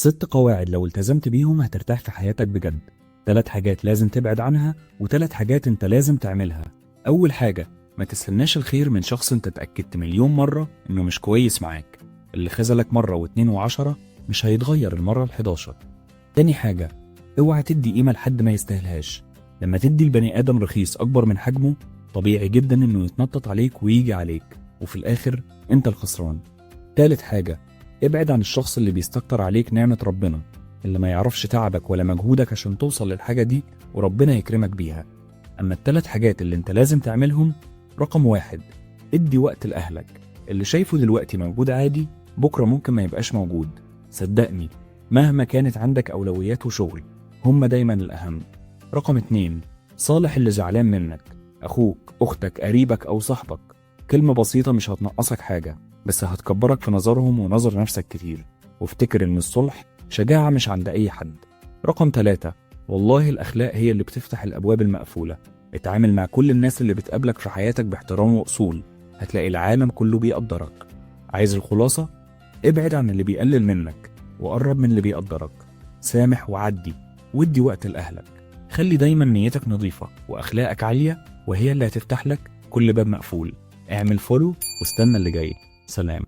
6 قواعد لو التزمت بيهم هترتاح في حياتك بجد. 3 حاجات لازم تبعد عنها، و3 حاجات انت لازم تعملها. أول حاجة، ما تستناش الخير من شخص انت اتأكدت مليون مرة انه مش كويس معاك. اللي خذلك مرة و2 و10 مش هيتغير المرة ال11. تاني حاجة، اوعى تدي قيمة لحد ما يستاهلهاش. لما تدي البني آدم رخيص أكبر من حجمه طبيعي جدا انه يتنطط عليك ويجي عليك، وفي الآخر انت الخسران. تالت حاجة، ابعد عن الشخص اللي بيستكتر عليك نعمة ربنا، اللي ما يعرفش تعبك ولا مجهودك عشان توصل للحاجة دي وربنا يكرمك بيها. أما ال3 حاجات اللي انت لازم تعملهم، رقم 1، ادي وقت لأهلك. اللي شايفه دلوقتي موجود عادي، بكرة ممكن ما يبقاش موجود. صدقني مهما كانت عندك أولويات وشغل، هم دايما الأهم. رقم 2، صالح اللي زعلان منك، أخوك، أختك، قريبك أو صاحبك. كلمة بسيطة مش هتنقصك حاجة، بس هتكبرك في نظرهم ونظر نفسك كتير. وافتكر إن الصلح شجاعة مش عند أي حد. رقم 3، والله الأخلاق هي اللي بتفتح الأبواب المقفولة. اتعامل مع كل الناس اللي بتقابلك في حياتك باحترام وأصول، هتلاقي العالم كله بيقدرك. عايز الخلاصة؟ ابعد عن اللي بيقلل منك وقرب من اللي بيقدرك. سامح وعدي، وادي وقت لأهلك. خلي دايما نيتك نظيفة وأخلاقك عالية، وهي اللي هتفتح لك كل باب مقفول. اعمل follow واستنى اللي جاي. سلام.